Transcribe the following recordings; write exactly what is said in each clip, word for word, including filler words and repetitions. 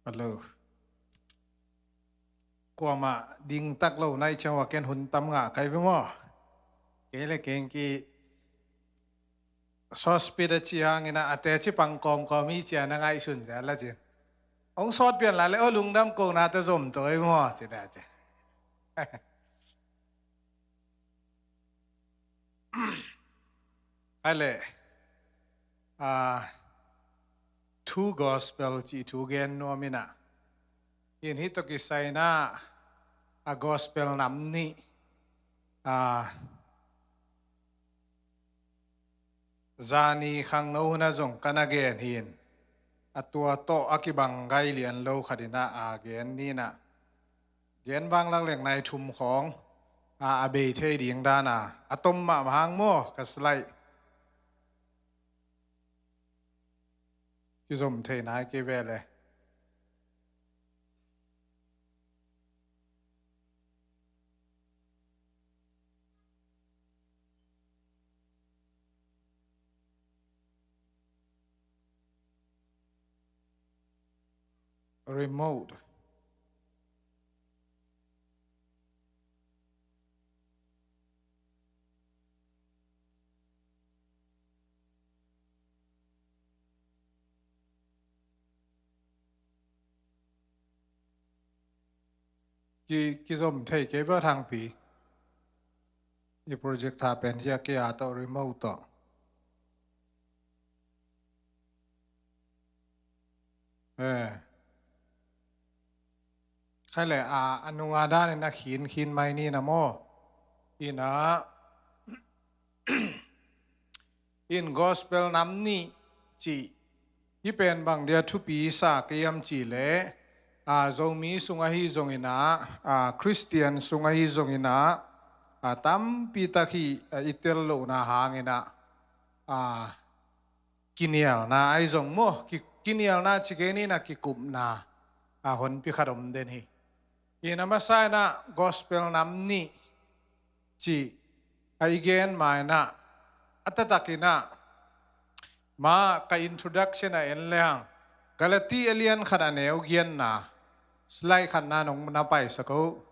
Hello. Kuamah dingtak lo nai ciang ua ken hun tam ngah kai ve maw? Kei le keng ki sawt speed a ci hangin a teci pang kawmkawm hi cia na ngaihsun zel a cin. Hong sawt pian la le aw lungdam ko na ta zom to ei maw ci da ci. Hai le, ah, thu gospel cih thu gen nuam inah. In hih tawh kisai inah a gospel nam nih, ah, zani khangno hunah zong ka na gen hi in. A tua tawh a kibang gai lian lo khat inah a gen ni inah. Gen vang lak leng nai thum khawng a, a bei thei ding dana a tom mahmah hang maw ka slide. Kizom thei nai kei ve le. Remote. Ki, kizom thei kei va thangpi. I project tha pen hia kei a tawh remote tawh. Eh. Khai le a, a nunga danin a khin, khin mai ni na maw? Ina, in gospel nam nih cih, hih pen bang dia thupi sa kei hiam cih leh, a, Zomi sung ahi zongin a, a, Christian sung ahi zongin a, a, tampi tak hi, a, i tel lohna hangin a, a, kinialna ahi zong maw, ki, kinialna ci kei ni na kikupna, a, honpi khat om den hi. Ina masa ina gospel nam nih cih a i gen ma ina a taktak ina ma ka introduction a en leng Galati a lian khat a neu giatna slide khatna nong na paisak o.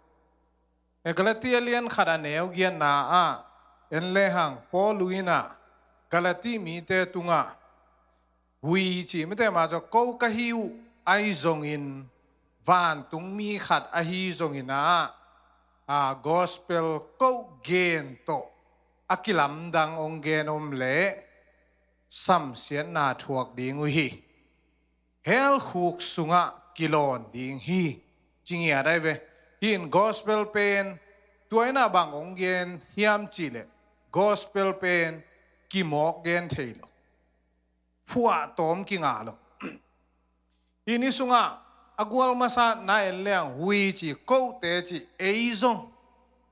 E Galati a lian khat a neu giatna ah en lehang Paul ina Galati mite tungah hui ci mite ma co ko ka hi uh ahi zongin vantungmi khat ahi zongin a, a gospel ko gen tawh a kilamdang ong gen om leh samsiatna thuak ding uh hi. Hell khuk sungah kilawn ding hi. Ci ngiat ai ve. Hi in gospel pen tua ina bang ong gen hiam cih leh gospel pen kimawk gen thei lo. Phuahtawm kinga lo. Hi ni sungah a gual masa na en leng hui ci kote ci ei zong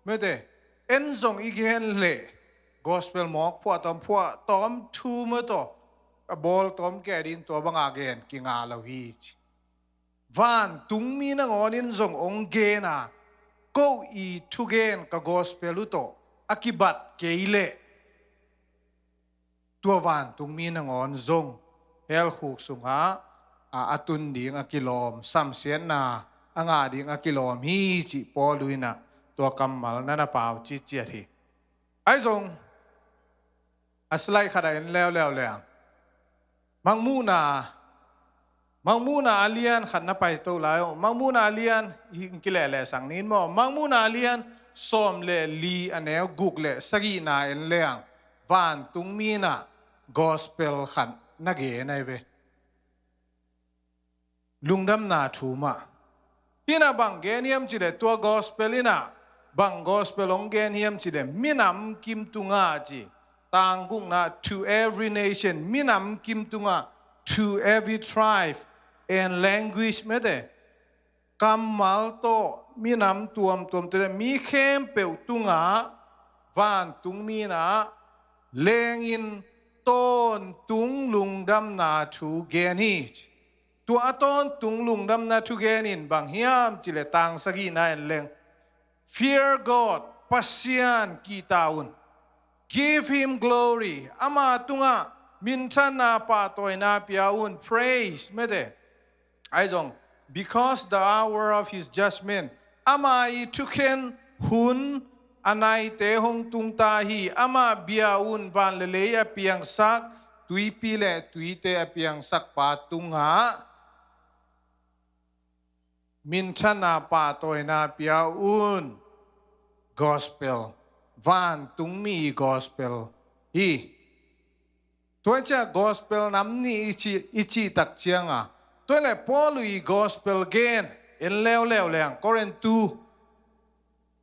mete en zong i gen leh gospel mawk phuahtawm phuahtawm thu mawtaw a bawltawm kei ding tua banga gen kinga lo hi ci. Vantungmi nangawnin zong ong gen a ko i thugen ka gospel uh tawh a kibat kei leh tua vantungmi nangawn zong hell khuk sungah a, a tun ding a kilawm, samsiatna a ngah ding a kilawm hi cih Paul uh ina tua kammal na na pau ciciat hi. Ahi zong a slide khat a en leuleu leng Mangmuhna Mangmuhna a lian khat na paito lai uh. Mangmuhna a lian hi kileleh sang nin maw? Mangmuhna a lian sawm le li a neu guk le sagihna en leng vantungmi ina gospel khat na gen ai ve. Lungdamna thu mah. Hi ina bang gen hiam cih leh tua gospel ina bang gospel ong gen hiam cih leh minam kim tunga ci. Tang gukna to every nation, minam kim tunga to every tribe and language mete. Kammal tawh minam tuamtuam tawh mi khempeuh tungah vantungmi ina lengin tawntung lungdamna thu gen hi. Tua a tawntung lungdamna thugen in bang hiam cih leh tang sagihna en leng Fear God, Pasian kihta un. Give him glory. Ama tungah minthanna pahtawina pia un. Praise mete. Ahi zong Because the hour of his judgment, ama i thukhen hun a naite hong tungta hi. Ama bia un van le lei a piangsak, tuipi le tuite a piangsak pa tungah minthanna pahtawina pia un. Gospel, vantungmi gospel hi. Tua ciah gospel nam nih i ci, i cih tak cianga, tua le Paul i gospel gen en leuleu leng Korintu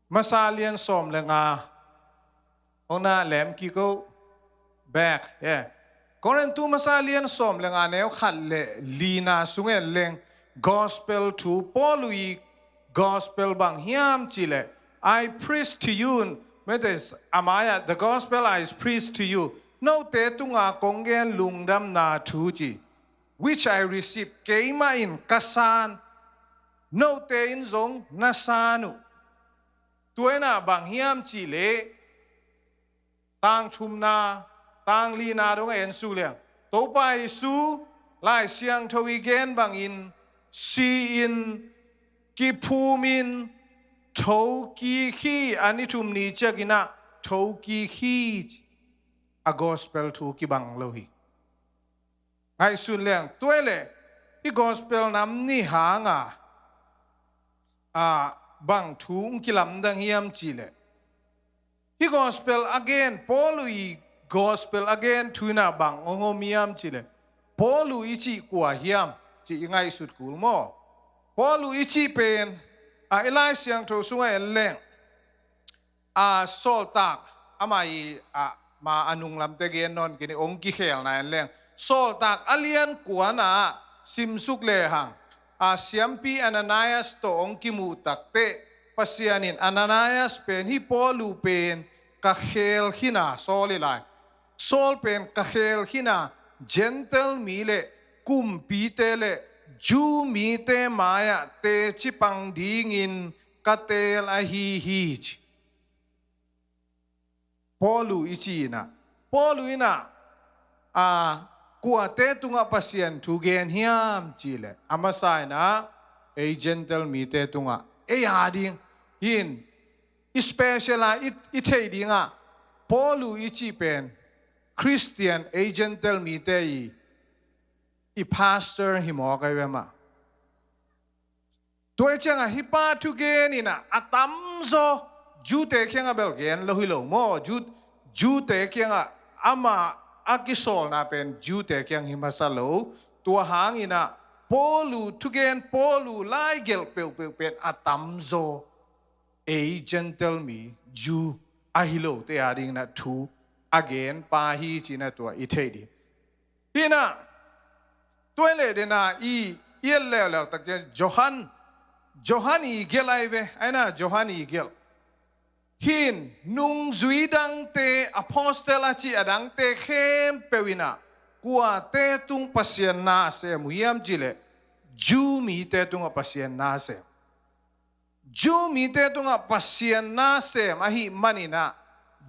masa lian sawm le nga. Hong na lem kiko back, yeah. Korintu masa lian sawm le nga neu khat le lina sung en leng gospel thu, Paul i gospel bang hiam cih leh, I preach to you, mete, a mai-ah, the gospel I preach to you, note tunga kong gen lungdamna thu ci, which I receive, keimah in ka san, note in zong na san uh. Tua in ah bang hiam cih leh, tang thumna, tang lina dong a en suk leng, Topa Jesu Lai Siangtho i gen bangin si-in, kiphumin, thokik hi. A ni thum ni ciangin ah thokik hi. A gospel thu kibang lo hi. Ngaihsun leng, tua le i gospel nam nih hanga, a, bang thu hong kilamdang hiam cih leh, hih gospel a gen, Paul i gospel a gen thu in ah bang hong om hiam cih leh, Paul i cih kua hiam cih i ngaihsut kul maw? Paul i cih pen, a, i Lai Siangtho sungah en leng, a, Sawltak, ama i, a, ma a nunglamte gen nawn kei ni, hong kikhelna en leng, Sawltak a lian kuana simsuk lehang, a, siampi Ananias tawh hong kimuh takteh, Pasian in Ananias pen, hih Paul pen ka khel khin a, Saul i lai, Saul pen ka khel khin a, Gentile mi le kumpite le Jew mite mai-ah teci pang dingin ka teel ahi hi, ci. Paul i cih in ah, Paul in ah, a, kuate tungah Pasian thu gen hiam cih leh, a masa in ah ei Gentile mite tungah, ei a ding, hih in, i special a i, i theih dingah, Paul i cih pen Christian, ei Gentile mite i, i pastor hi mawk ahi ve mah. Tua ciangah hih pa thugen in ah a tamzaw Jew-te kiangah bel gen lo hi lo maw? Jew, Jew-te kiangah, ama a kisawlna pen Jew-te kiang hi masa lo. Tua hangin ah Paul thugen, Paul lai gelh peuhpeuh pen a tamzaw ei Gentile mi, Jew ahi lote a dingin ah thu a gen pa hi, ci-in ah tua i theih ding. Hih in ah, tua le den a i, i et leuleu tak ciang Johan, Johan i gelh ahi ve, ahi in ah Johan i gelh. Hih in nungzui dangte, apostle a cih a dangte khempeuh in ah kuate tung Pasian na sem uh hiam cih leh, Jew mite tungah Pasian na sem. Jew mite tungah Pasian na sem ahih manin ah,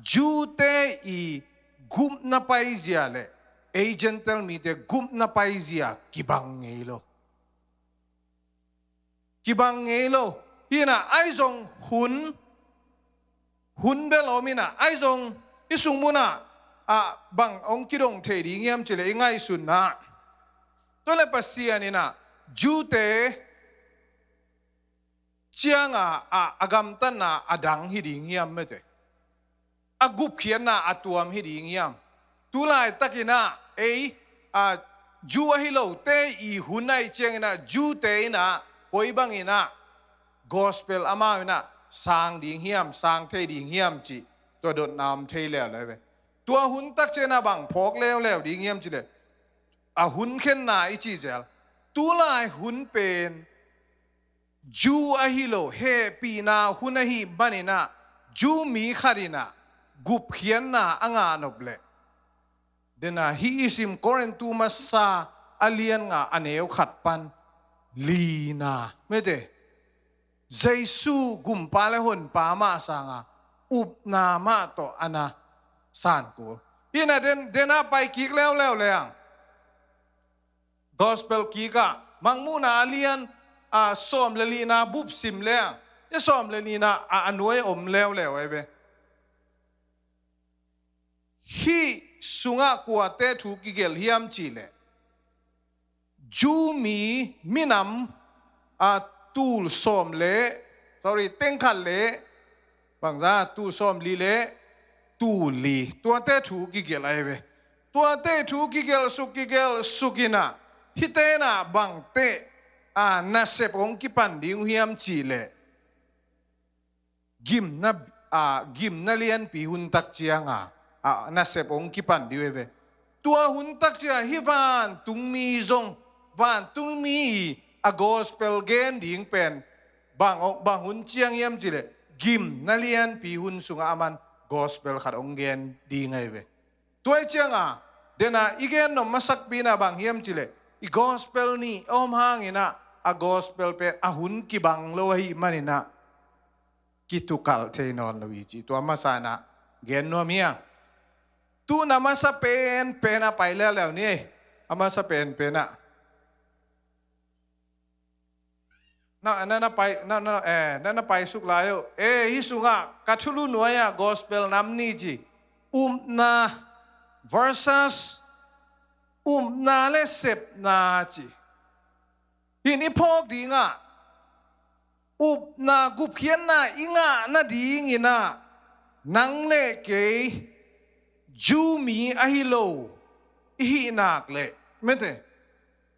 Jew-te i gupna paizia le ei Gentile mite gupna paizia kibang ngei lo. Kibang ngei lo. Hih in ah ahi zong hun, hun bel om in ah, ahi zong i sung munah, a, bang hong kidong thei ding hiam cih leh i ngaihsutna, tua le Pasian in ah Jew-te ciangah a, a gamtatna a dang hi ding hiam mete? A gupkhiatna a tuam hi ding hiam? Tulaitak in ah ei, a, Jew ahi lote i hun ahih ciangin ah Jew-te in ah koi bangin ah gospel amau in ah sang ding hiam, sang thei ding hiam cih tua dotna om thei leuleu ve. Tua hun tak ciangin ah bang phawk leuleu ding hiam cih leh, a hun khenna i cih zel, tulai hun pen Jew ahi lo hehpihna hun ahih manin ah, Jew mi khat in ah gupkhiatna a ngah nop leh, den a hih i sim Korintu masa a lian nga a neu khat pan lina, mete, Jesu Gumpa le Honpa mah sanga upna mah tawh a na san kul. Hih in ah den, den a pai kik leuleu leng, Gospel kikah, Mangmuhna a lian a, sawm le lina bup sim leng, i sawm le lina a, a nuai om leuleu ahi ve. Hih sungah kuate thu kigelh hiam cihleh, Jew mi minam a tul sawm le, sorry, tengkhat le bangza, tul sawm li le tul li, tuate thu kigelh ahi ve. Tuate thu kigelh suk, kigelh suk inah, hihte inah bangte a nasep hong kipan ding uh hiam cihleh, gimna, a, gimna lianpi hun tak cianga, a, nasep hong kipan ding uh hi ve. Tua hun tak cianga hih vantungmi zong, vantungmi a gospel gen ding pen bang, bang hun ciang hiam cihleh, gimna lianpi hun sungah aman gospel khat hong gen ding ahi ve. Tua hi cianga, dena i gen nop masakpi inah bang hiam cihleh, i gospel nih om hanginah, a gospel pen a hun kibang lo ahih maninah kitukalh thei nawn lo hi cih tua masa inah gen nuam hi a. Tu na masa penpen ah pai leuleu ni. A masa penpen ah na, na, na pai, na, na, eh, na, na pai suk lai uh. Eh, hih sungah ka thulu nuai-ah gospel nam nih ci. Upna versus upna le sepna ci. Hih i phawk dingah upna gupkhiatna i ngah nadinginah nang le kei Jew mi ahi lo i hih nak leh, mete,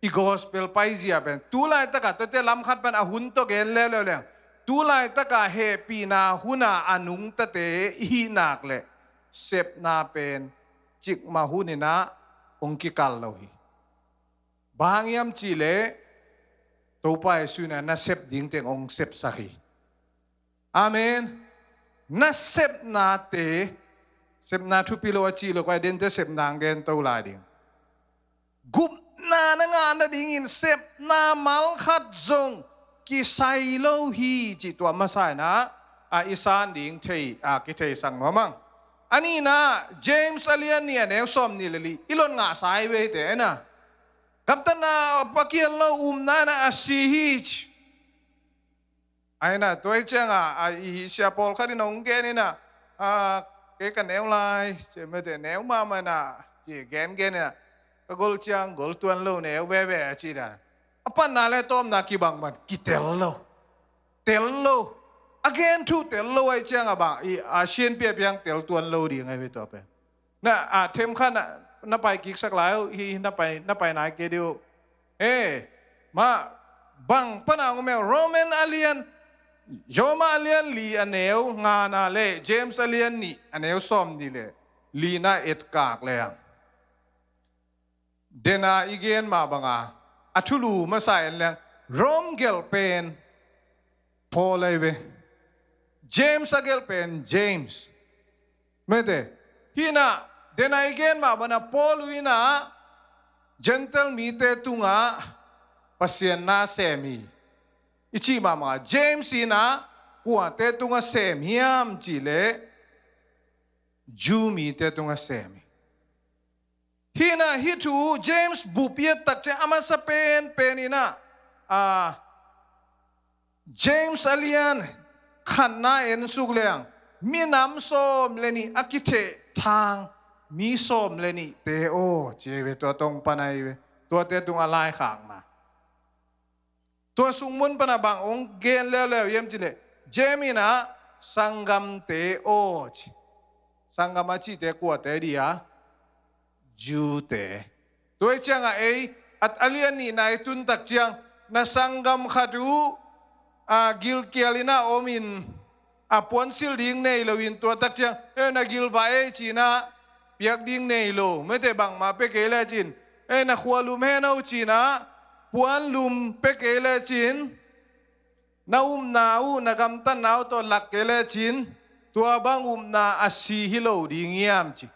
i gospel paizia pen tu laitakah, tuate lam khat pan a hun tawh gen leuleu leng, tu laitakah hehpihna huna a nungtate i hih nak leh, sepna pen cikmah huninah hong kikal lo hi. Bang hang hiam cihleh, Topa Jesu inah na sep ding teng hong sepsak hi. Amen. Na sepnate, sepna thupi lo a cih lo, kua dente sepna hong gen to lai ding. Gupna na ngah nadingin sepna malkhat zong kisai lo hi cih tua masa inah, a, i san ding thei, a, kitheisak nuam ang. A nihna, James a lian nih a neu sawm nih le li, i lot ngahsa hi ve hihte inah. Gamtatna pakial lo, upna inah a si hi ci. Ahi inah, tua hi cianga, a, i sia pawlkhat in hong gen inah, a, kei ka neu lai, ci mete, neu mahmah inah, ci gengen inah, ka gol ciang gol tuan lo, neu veve a ci dan. A panna le tawpna kibang ban kitel lo. Tel lo. A gen thu tel lo ahi cianga bang, i, a, sianpi a piang tel tuan lo ding ahi ve tua pen. Na, a, themkhat na, na pai kiksak lai uh, hi na pai, na pai nai kei dih uh. Eh, mah, bang pana hong mel, Roman a lian, Roma a lian li a neu ngana le James a lian nih a neu sawm nih le lina etkak leng, dena i gen mah banga a thulu masa en leng, Rome gelh pen Paul ahi ve. James a gelh pen James. Mete, hinah, dena i gen mah bana Paul uh inah Gentile mite tungah Pasian na sem hi. I cih mahmah, James inah kuate tungah sem hiam cihleh, Jew mite tungah sem hi. Hinah hih thu James bup i et tak ciang a masa penpen inah, a, James a lian khatna en suk leng, minam sawm le nih a kithehthang mi sawm le nihte aw, ci hi ve, tua tong pana hi ve, tuate tungah laikhakna. Tua sung mun pana bang hong gen leuleu hiam cihleh, James inah sanggamte aw ci. Sanggam a cihte kuate dih a? Jew-te. Tua hi ciangah ei, a, a lian nihna i tun tak ciang, na sanggam khat uh, a, gilkial inah om in, a, puansilh ding nei lo in tua tak ciang, eh, na gilvah ei ci inah piak ding nei lo, mete, bangmah pia kei lecin, eh, na khualum hen aw ci inah puanlum pia kei lecin, na upna uh, na gamtatna uh tawh lak kei lecin, tua bang upna a si hi lo ding hiam ci.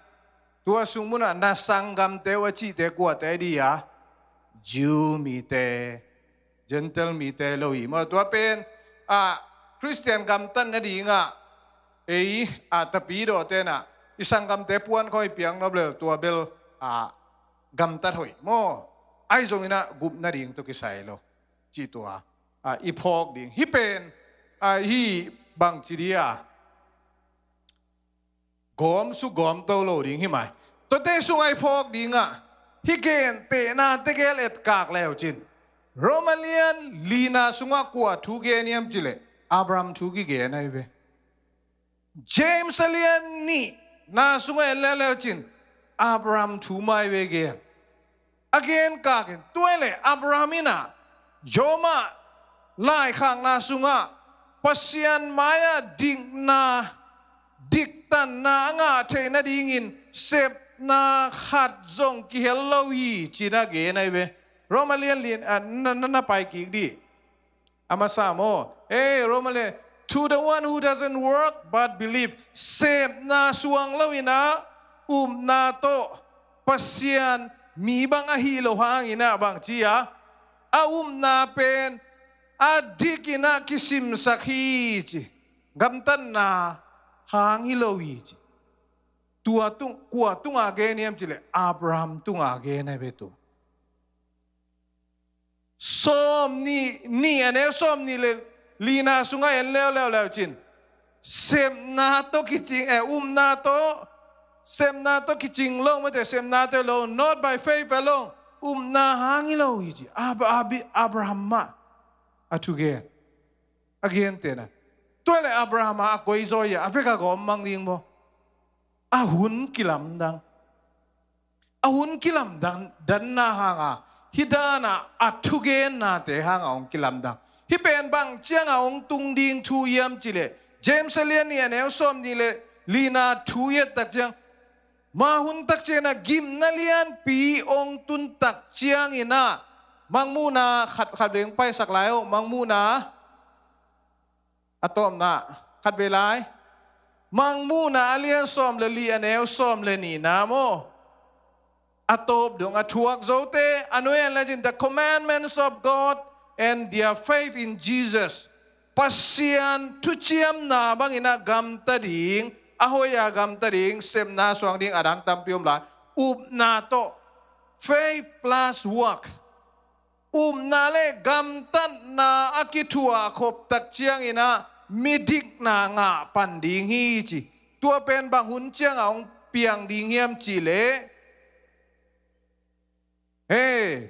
Tua sung munah na sanggamte uh a cihte kuate dih a? Jew mite, Gentile mite lo hi maw. Tua pen, a, Khristian gamtat nadingah ei, a, tapidawte inah i sanggamte puan khawng i piak nop lel, tua bel, a, gamtat hoih maw. Ahi zonginah gup nading tawh kisai lo, cih tua. a, i phawk ding. Hih pen, a, hih bangci dih a, gawm su gawm to lo ding hih mai. Tuate sungah i phawk dingah hih gentehna tegel etkak leucin, Roma lian lina sungah kua thu gen hiam cileh Abraham thu kigen ahi ve. James a lian nihna sungah en leuleu cin Abraham thu mai ve gen. A gen kakin tuai le Abraham in ah Roma laikhakna sungah Pasian mai-ah dikna, diktanna a ngah theih nadingin sepna khat zong kihel lo hi cin a gen ahi ve. Roma lian lin, a, na, na, na pai kik dih. A masa maw? Ei, Roma le, to the one who doesn't work but believe. Sepna suang lo in ah upna tawh Pasian mi bang ahi lo hangin ah bangci a, a upna pen a dik in ah kisimsak hi ci. Gamtatna hang hi lo hi ci. Tua tung, kua tunga gen hiam cileh Abraham tunga gen ahi ve tu. Sawm nih, nih a neu sawm nih le lina sungah en leuleu leu cin sepna tawh kicing, eh, upna tawh, sepna tawh kicing lo, mate, sepna tawh lo, not by faith alone, upna hang hi lo hi ci. Ab-, Abi-, Abraham mah a thugen, a gentehna. Tuai le Abraham a koizaw hi a, a vek a gawm mang ding maw? A hun kilamdang. A hun kilamdang, danna hanga, hih dana a thugennate hanga hong kilamdang. Hih pen bang cianga hong tung ding thu hiam cileh James a lian nih a neu sawm nih le lina thu i et tak ciang, ma hun tak ciangin ah gimna lianpi hong tun tak ciangin ah, Mangmuhna khat, khat veng paisak lai oh, Mangmuhna a tawpna khat vei lai. Mangmuhna a lian sawm le li a neu sawm le nihna maw? A tawp dong a thuak zote a nuai en lecin the commandments of God and their faith in Jesus. Pasian thuciamna bangin ah gamta ding, a hoih a gamta ding, sepna suang ding a dang tampi om lai. Upna tawh, faith plus work. Upna le gamtatna a kithuah khop tak ciangin ah midikna ngah pan ding hi ci. Tua pen bang hun ciangah hong piang ding hiam cih leh, hei,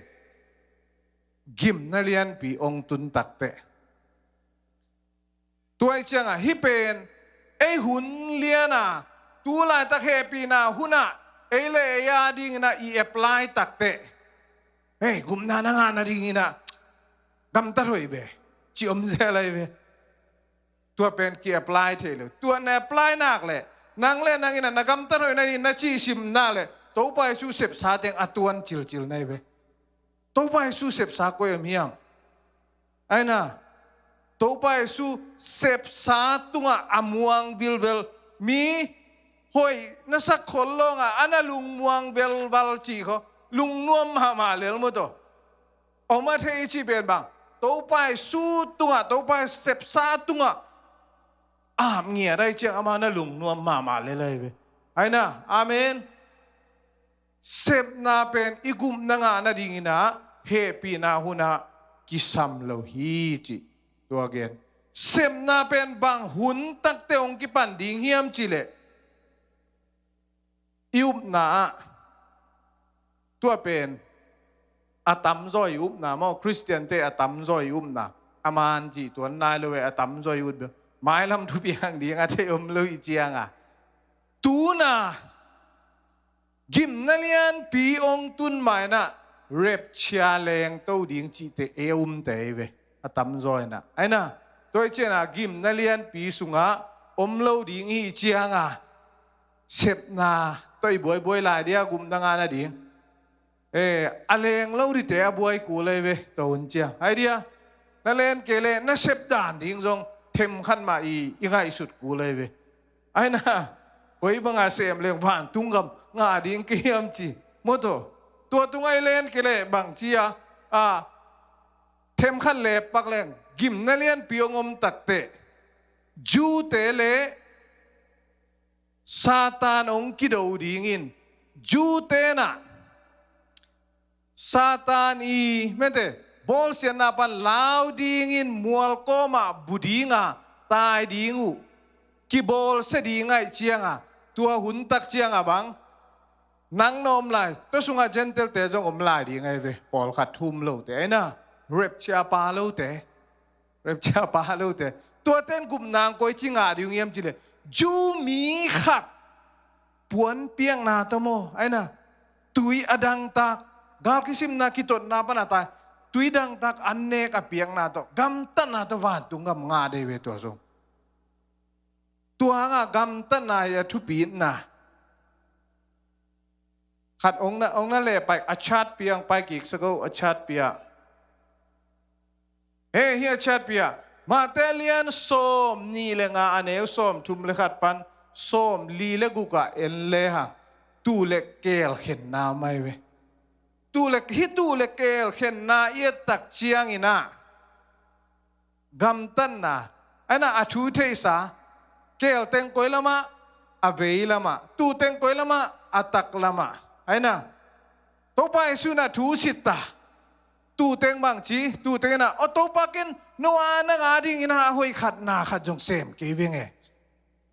gimna lianpi hong tun takteh. Tua hi ciangah hih pen ei hun liana tu laitak hehpihna hunah ei le ei a dinginah i apply takteh, hei, gupna na ngah nadinginah gamtat hoih ve, ci om zel ahi ve. Tua pen ki-apply thei lo. Tua na apply nak leh nang le nanginah na gamtat hoih nading na cihsim nak leh Topa Jesu sepsa teng a tuan cilcil na hi ve. Topa Jesu sepsa koi om hiam? Aina, Topa Jesu sepsa tungah a muang vilvel, mi hoih na sak khol lawngah a na lungmuang velval cih khaw, lungnuam mahmah lel maw taw. Om a thei i cih pen bang, Topa Jesu tungah, Topa sepsa tungah a hap ngiat ahi ciang amah na lungnuam mahmah lel ahi ve. Aina, amen. Sepna pen i gupna ngah nadinginah hehpihna hunah kisam lo hi cih tua gen. Sepna pen bang hun takte hong kipan ding hiam cih leh, i upna ah, tua pen a tamzaw i upna maw, Khristiante a tamzaw i upna. A man cih tuan nai lo e, a tamzaw i up. Mailam thupiang ding a thei om lo i cianga, tuna gimna lianpi hong tun mainah rapture lengto ding cihte e a umte hi ve, a tamzaw inah. Aina, tua hi cianah gimna lianpi sungah om lo ding hi cianga, sepna tawh i buaibuai lai dia gupna ngah nading, eh, a leng lo dite a buai kul ahi ve, tua hun ciang. Hai dia, na len kei leh na sep dan ding zong themkhat mah i, i ngaihsut kul ahi ve. Aina, koi banga sem leng vantung gam ngah ding kei hiam ci maw taw. Tua tungah i len kei leh bangci a, a, themkhat le pak leng gimna lianpi hong om takteh Jew-te le Satan hong kido dingin, Jew-te nah Satan i, mete, bawlsiatna pan lau dingin mual kawmah bu dinga tai ding uh kibawlsia ding ahih cianga, tua huntak cianga bang nang na om lai, tua sungah Gentile-te zong om lai ding ahi ve. Pawlkhat thu um lote, aina, rapture pa lote, rapture pa lote. Tuate in gupna koi ci ngah ding uh hiam cih leh, Jew mi khat puanpiakna tawh maw, aina, tui a dangtak, gal kisimna kitotna pan a tai, tui dangtak an nek a piakna tawh, gamtatna tawh vantung gam ngah ding hi ve tua zong. Tua hangah gamtatna hi a thupitna. Khat ong na, ong na leh pai, a chat piang pai kik sa ko, a chat pia. He, hi a chat pia. Mate lian sawm nih le nga, a neu sawm thum le khat pan sawm li le guk ah en le hang, tuu le keel khenna mai ve. Tuu le, hih tuu le keel khenna i et tak ciangin ah, gamtatna, aina, a thu theihsa, keel teng koi lamah, a vei lamah, tuu teng koi lamah, a tak lamah, aina, Topa Jesu in ah thu sit ta. Tuu teng bang ci, tuu teng in ah, aw Topa, ken no a na ngah dingin ah a hoih khat na khat zong sem kei veng e.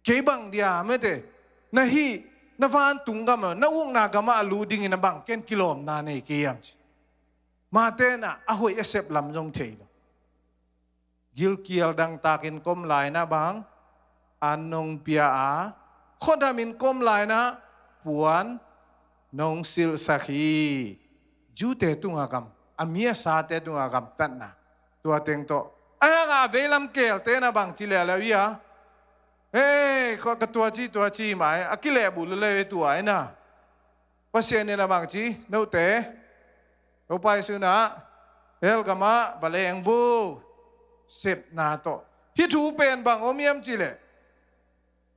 Kei bang dia mete, na hih, na vantung gam, na ukna gamah a lut dingin a bang ken kilawmna nei kei hiam ci. Mate in ah a hoih a sep lam zong thei lo. Gilkial dangtakin kom lai-in ah bang, an nong pia a, khuadamin kom lai-in ah puan nong silhsak hi. Jew-te tungah gam, a mi a sate tungah gamtatna. Tua teng tawh, ahi hangah a veilam keelte in ah bang ci leuleu hi a, hei, ka tua ci, tua ci mai, a kilehbulh leuleu hi tua in ah. Pasian in ah bang ci, note, Topa Jesu in ah hell gamah va leng vo, sepna tawh. Hih thu pen bang om hiam cih leh,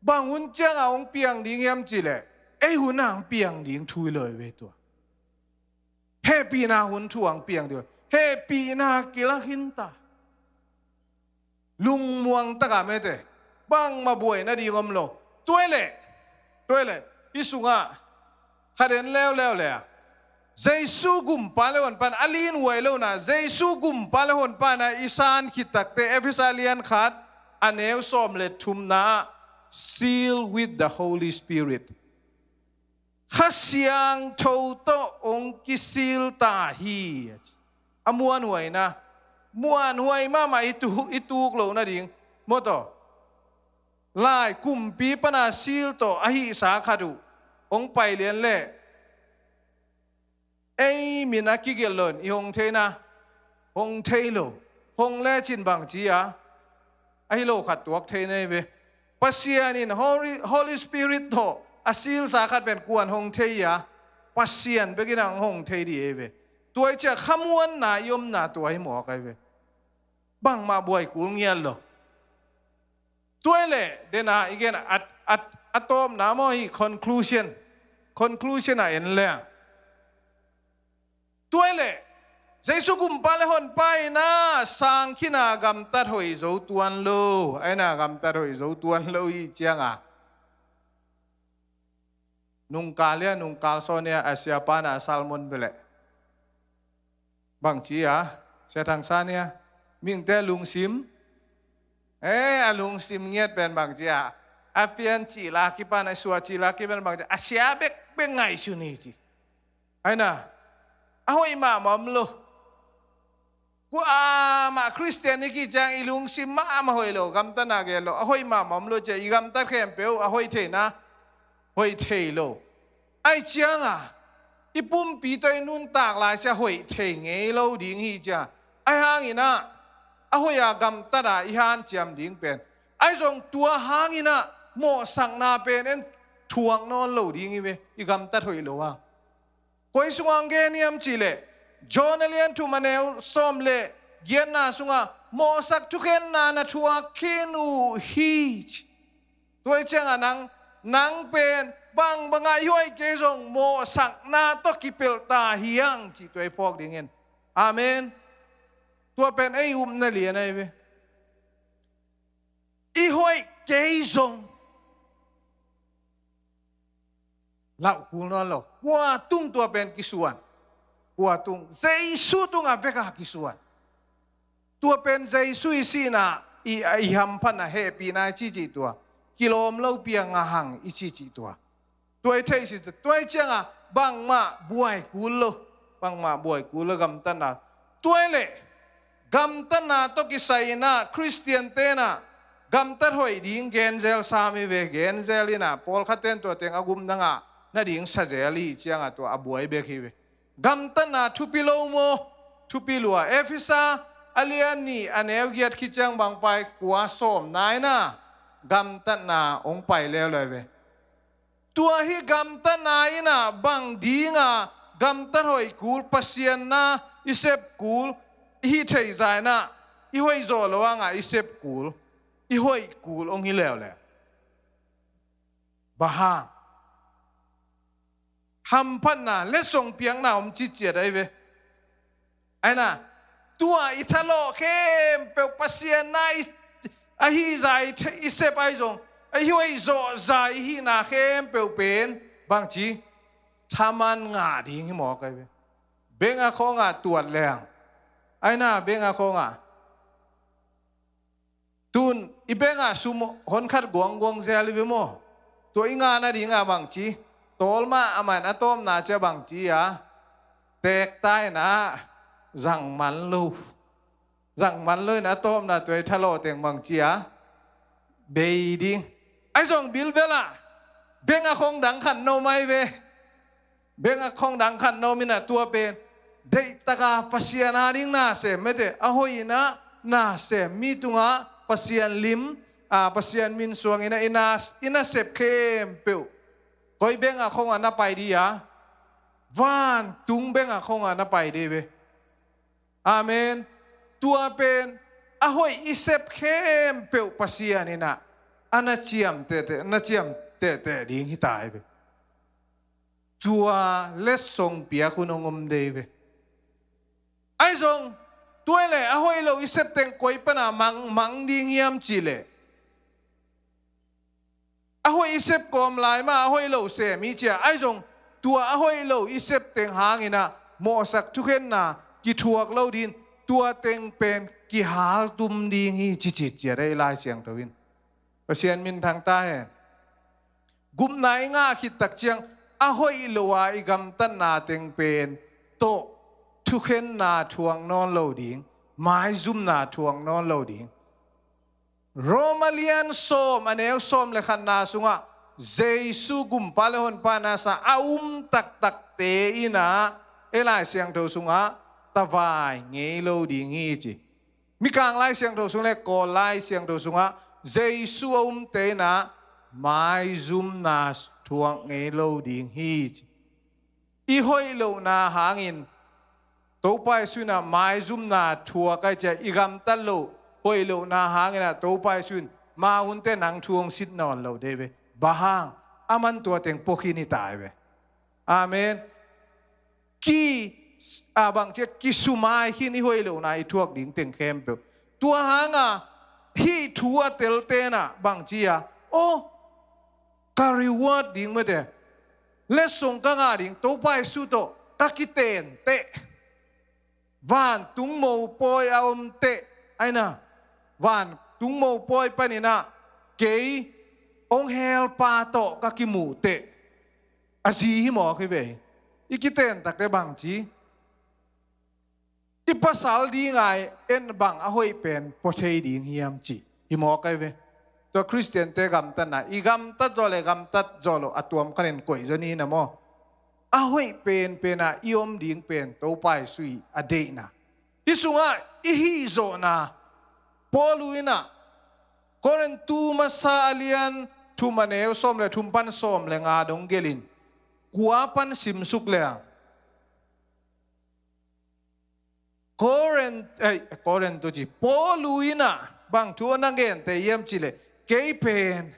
bang hun ciangah hong piang ding hiam cih leh, ei hun ah hong piang ding thu hi lo hi ve tua. Hehpihna hun thu ah hong piang ding, hehpihna kilak hi ta. Lungmuang takah mete, bangmah buaina ding om lo. Tua hi leh, tua hi leh, hih sungah khat en leuleu le a, Jesu Gumpa le Honpa in, a lianhuai lohna, Jesu Gumpa le Honpa in ah i san khit takte, Efesa lian khat, a neu sawm le thumna ah, seal with the Holy Spirit. Kha Siangtho tawh hong kisil ta hi. A muanhuaina, muanhuai mahmah i tu, i tuk loh nading. Maw taw, lai kumpi pana seal tawh a hihsa khat uh hong pai lian leh, ei min a kigelh loin i hong theina, hong thei lo. Hong lecin bang ci a, ahi lo khat tuak thei na hi ve. Pasian in Holy, Holy Spirit tawh a silsa khat pen kua'n hong thei a, Pasian bekin ah hong thei ding hi ve. Tua hi ciah khamuanna i omna tua hi mawk ahi ve. Bangmah buai kul ngiat lo. Tua hi leh, dena i gen a, a, a tawpna maw hi, conclusion. Conclusion ah en leng, tua hi leh, Jesu Gumpa le Honpa in ah sang khin a gamtat hoih zo tuan lo, a in ah gamtat hoih zo tuan lo hi ciang a, nungkal hi a, nungkal sawn hi a, a siapa in ah a sermon bel leh, bang ci a, Sia Thang San hi a, mihingte lungsim, eh, a lungsim ngiat pen bang ci a, a pian cih la kipan, a suah cih la kipan bang ci a, a sia bekbek ngaihsun hi ci. A in ah, a hoih mahmah om lo. Kuamah Khristian i hih ciang i lungsim mahmah hoih lo, gamtatna gen lo, a hoih mahmah om lo ci a, i gamtat khempeuh a hoih theihna, hoih thei lo. Ahi ciang a, i pumpi tawh i nuntak lai ciah hoih thei ngei lo ding hi ciang a, ahi hangin ah, a hoih a gamtat a i hanciam ding pen, ahi zong tua hangin ah mawhsakna pen en thuak nawn lo ding hi ve, i gamtat hoih lo a. Koi sungah hong gen hiam cih leh, John a lian thum a neu sawm le giatna sungah, mawhsak thukhenna na thuak khin uh hi ci. Tua hi ciang a nang, nang pen bangbang a i hoih kei zong mawhsakna tawh kipelh ta hi hang cih tua i phawk ding in. Amen. Tua pen ei upna lian ahi ve. I hoih kei zong, lauh kul nawn lo. Kua tung tua pen kisuan? Kua tung? Jesu tung a vek a kisuan. Tua pen Jesu i sihna, i, i hamphatna, hehpihna i cihcih tua, kilawm lopi a ngah hang i cihcih tua. Tua i theihsih, tua i cianga bangmah buai kul lo, bangmah buai kul lo gamtatna. Tua i leh gamtatna tawh kisai inah Khristian tenah gamtat hoih ding genzel sam hi ve, genzel inah pawlkhat ten tua teng a gum nangah nading sazel hi ciangah tua a buai bek hi ve. Gamtatna thupi lo maw, thupi lua? Efesa a lian nih a neu giat khit ciang bang pai? Kua? Sawm nai na. Gamtatna hong pai leuleu ve. Tua hih gamtatna inah bang dinga gamtat hoih kul, Pasian na i sep kul, i hih theih zah inah i hoih zawh loh hangah i sep kul, i hoih kul hong hi leuleu. Bang hang? Hamphatna, letsong piakna om citciat ahi ve. Aina, tua i thalawh khempeuh Pasian na i, ahi zah i sep ahi zong, ahi hoih zawh zah i hihna khempeuh pen bangci? Thaman ngah ding hi mawk ahi ve. Bengah khawngah tuat leng, aina, bengah khawngah tun i bengah sum honkhat guangguang zel hi ve maw? Tua i ngah nadingah bangci? Tawlmah a man a tawpna cia bangci a, teekta inah zang man lo. Zang man lo inah a tawpna tua i thalawh teng bangci a, bei ding. Ahi zong bilbelah bengah khawng dang khat na om ahi ve. Bengah khawng dang khat na om inah tua pen deihtaka Pasian ading nasem mete, a hoih inah nasem mi tungah Pasian lim, a, Pasian min suang inah i na, i nasep khempeuh koi bengah khawngah na pai dih a? Vantung bengah khawngah na pai dih ve. Amen. Tua pen a hoih i sep khempeuh Pasian inah a na ciam tehteh, na ciam tehteh ding hi ta hi ve. Tua letsong piak hun hong om dei ve. Ahi zong tua i leh a hoih lo i sep teng koi pana mang, mang ding hiam cih leh, a hoih i sep kawm lai mah a hoih lo sem hi cia. Ahi zong tua a hoih lo i sep teng hang inah mawhsak thukhenna kithuak lo ding, tua teng pen kihaltum ding hi ci citciat ahi Lai Siangtho in. Pasian minthang ta hen. Gupna i ngah khit tak ciang a hoih lo a i gamtatna teng pen tawh thukhenna thuak nawn lo ding, maizumna thuak nawn lo ding. Roma lian sawm a neu sawm le khatna sungah Jesu gumpa le honpa na sa a um taktakte inah ei Lai Siangtho sungah tavai ngei lo ding hi ci. Mikang Lai Siangtho sung le Kawl Lai Siangtho sungah Jesu a umte inah maizumna thuak ngei lo ding hi ci. I hoih lohna hangin Topa Jesu inah maizumna thuak ahi cia, i gamtat loh hoih lohna hang inah Topa Jesu in ma hunte nang thu hong sit nawn lo dei ve. Bang hang? A man tua teng pua khin hi ta hi ve. Amen. Ki, a, bangci a, kisumai khin i hoih lohna i thuak ding teng khempeuh. Tua hanga hih thu a tel tenah bangci a, aw, ka reward ding mete, letsong ka ngah ding, Topa Jesu tawh ka kiten teh, vantung mopawi a om teh, aina, vantung mopawi paninah kei hong helpa tawh ka kimuh teh, a zi hi mawk hi ve. I kiten takte bangci, i pasal dinga en bang a hoih pen pua thei ding hiam cih hi mawk ahi ve. Tua Khristiante gamtatna, i gamtat zawh le gamtat zawh loh a tuam khanin koih zaw ni na maw? A hoih penpena i om ding pen Topa Jesu i a deihna, hih sungah i hihzawhna. Paul inah Korintu masa a lian thum a neu sawm le thum pan sawm le nga dong gelin, kua pan simsuk le a Korin, eh, Korintu ci, Paul inah bang thu a na gente hiam cileh, kei pen,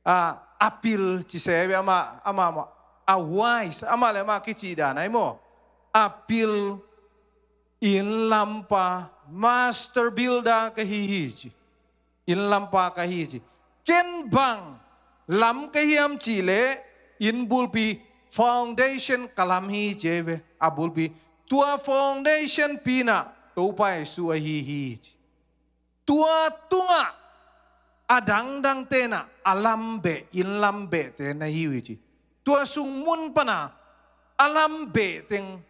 a, a pil ci se ve, ama, ama, ama, a wise, ama le ama kicih dan ahi maw? A pil, inn lampa, master builder ka hi hi ci. Inn lampa ka hi ci. Ken bang lam ka hiam cihleh, inn bulpi, foundation ka lam hi ci ei ve, a bulpi. Tua foundation pinah Topa Jesu ahi hi ci. Tua tungah a dangdang tenah a lam beh, inn lam behte na hi uh hi ci. Tua sung mun pana a lam beh teng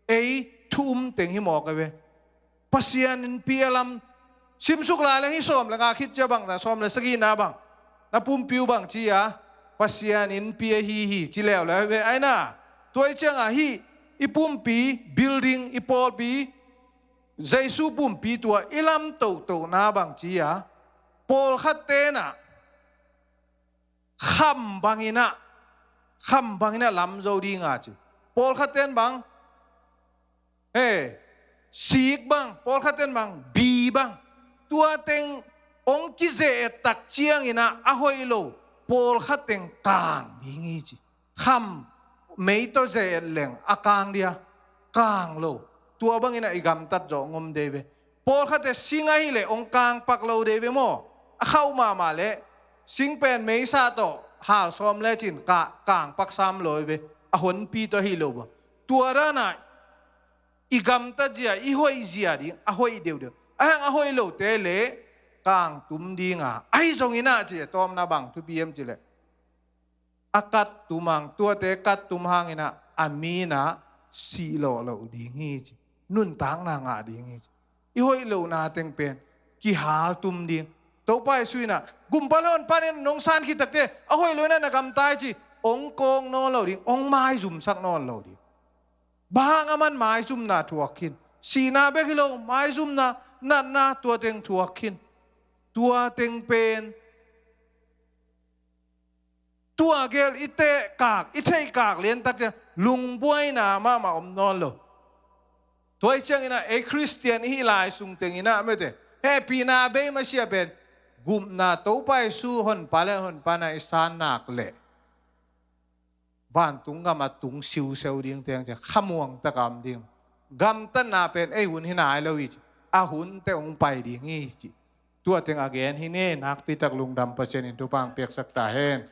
ei thu um teng hi mawk a ve. Pasian innpi a lam simsuk lai leng hi sawm le nga khit cia bang ta, sawm le sagihna bang na pumpi uh bang ci a, Pasian innpi ahi hi ci leuleu a ve. Aina tua i ciangah hih i pumpi, building, i pawlpi, Jesu pumpi tua i lam tohtohna bang ci a, pawlkhat tenah kham banginah, kham banginah lam zo dinga ci. Pawlkhat ten bang, he, sik bang, pawlkhat ten bang, bi bang. Tua teng hong kizeh et tak cianginah a hoih lo pawlkhat teng kang ding hi ci. Kham mei tawh zeh et leng a kang dia, kang lo. Tua banginah i gamtat zawh ngom dei ve. Pawlkhatte sing ahileh hong kangpak lo dei ve maw? A khauh mahmah leh sing pen meisa tawh hal sawm lecin ka, kangpak sam lo ve. A honpi tawh ahi lo bang. Tua danah i gamtat zia, i hoih zia ding a hoih deuhdeuh. A hang a hoih lote le kang tum dinga, ahi zonginah ci a tawmna bang thupi em cileh a kat tum ang, tuate kat tum hanginah a minah sihlawh loh ding hi ci. Nuntakna ngah ding hi ci. I hoih lohna teng pen kihal tum ding. Topa Jesu inah gumpa le honpa nen nong san khit takte a hoih loinah na gamtai ci. Ong kawng nawn lo ding, ong maizumsak nawn lo ding. Bang hang a man maizumna thuak khin? Sihna bek hi lo, maizumna, natna, tua teng thuak khin. Tua teng pen tua gel i tehkak, i theihkak liantak ciang lungbuaina mahmah om nawn lo. Tua hi cianginah ei Khristian i hih lai sung tenginah mete hehpihna bei masiah pen gupna Topa Jesu honpa le honpa na i san nak leh vantung gam a tung siuseu ding teng ciang khamuang taka om ding. Gamtatna pen ei hun hi nai lo hi ci. A hunte hong pai ding hi ci. Tua teng a gen hi ne, nakpi tak lungdam Pasian in thupha piaksak ta hen.